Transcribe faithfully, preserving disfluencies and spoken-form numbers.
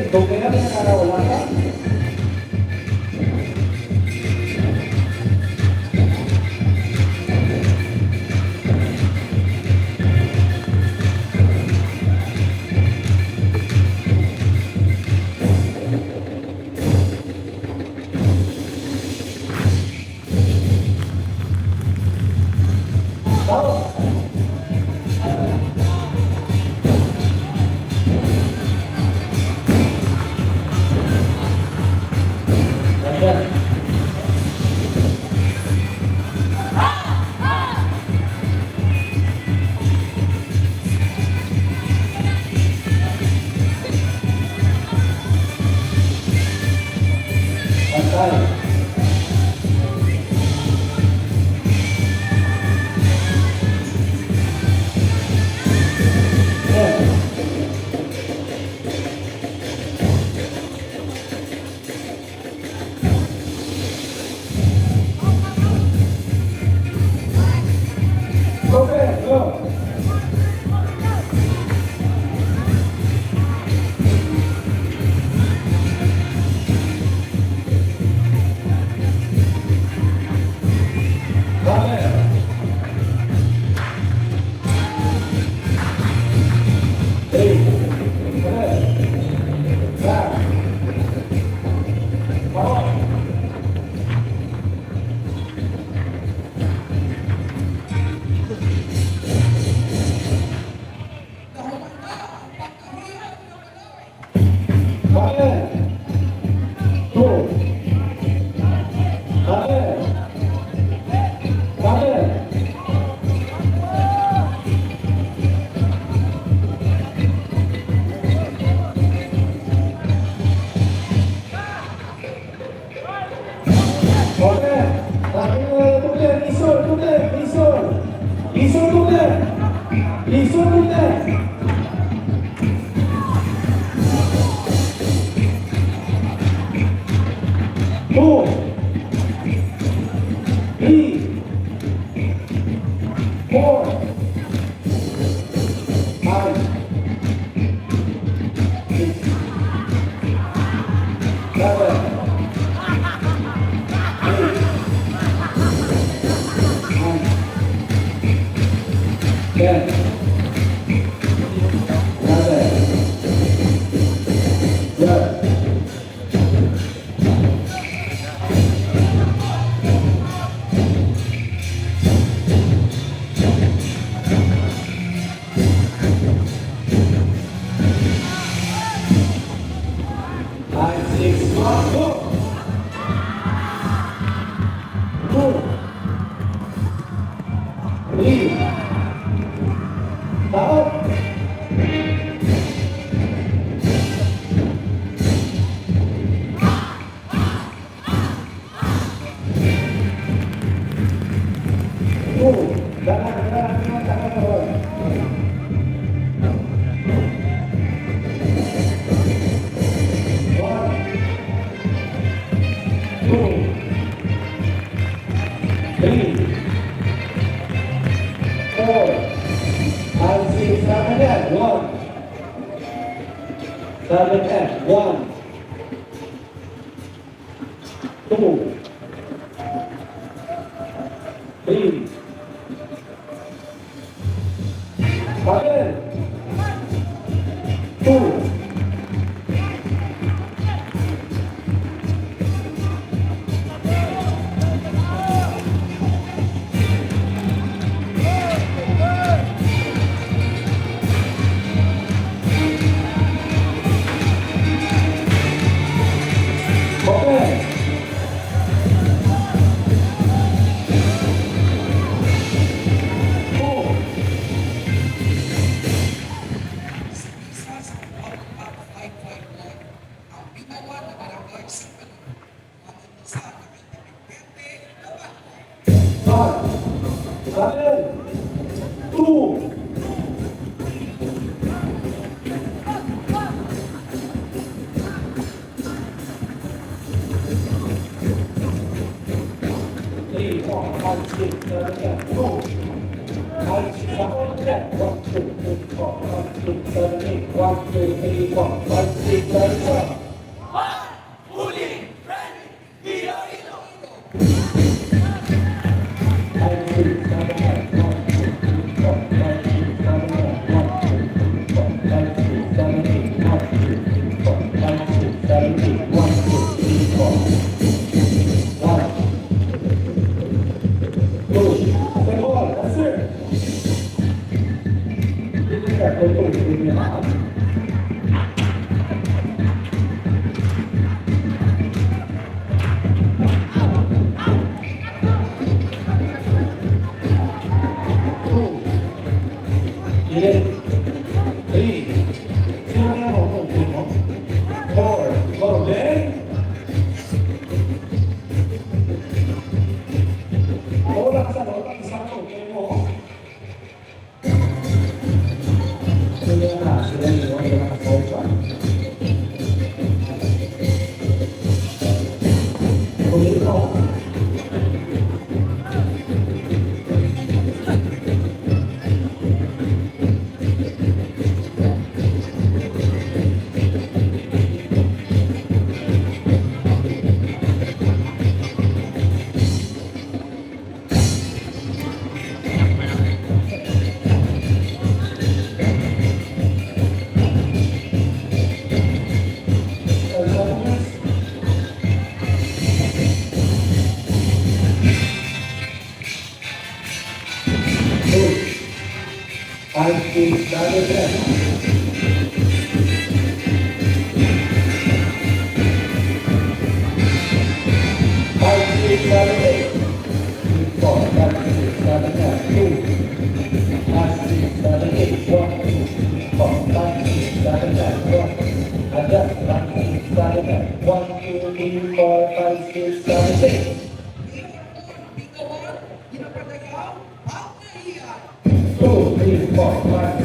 Kung kaya may nakakawala ka, Okay. Lagi mo, tuklip, isol, tuklip, isol. Isol, tuklip. Isol, tuklip. Two. Three. Four. Five. Six. Seven. Eight. Nine. Ten. Eleven. Twelve. Five, six, one, go! Two. Three. Stop. Two. Dapat, dapat, dapat, dapat. One. Two. Three. Four. Five, six, seven, and one. Seven, and one. Two. Three. Again. Two. Okay. Four. Five, seven, two. Three, four, five, six, seven, eight, two. Five, six, seven. One, two, three, four, five, six, seven, eight. One, two, three, four, five, six, seven, eight. One, fully ready. Iloilo. Five, six, seven, eight. One, two, three, four, five, six, seven, eight. One, two, three, four, five, six, seven, eight. One, two, three, four, five, six, seven, eight. One, two, three, four. One, two. Stay ball. That's it. Two. Three. Four. Go, then. Oras sa loob, isa ka, okay mo. Sila na, sila ni Juan, sila na sa upa. Kulit mo. Five, six, seven, eight. Five, six, seven, eight. Four, five, six, seven, eight. Two. Five, six, seven, eight. One, two, three, four, five, six, seven, eight. One. Adjust. Five, six, seven, eight. One, two, three, four, five, six, seven, eight. Two, three, four, five,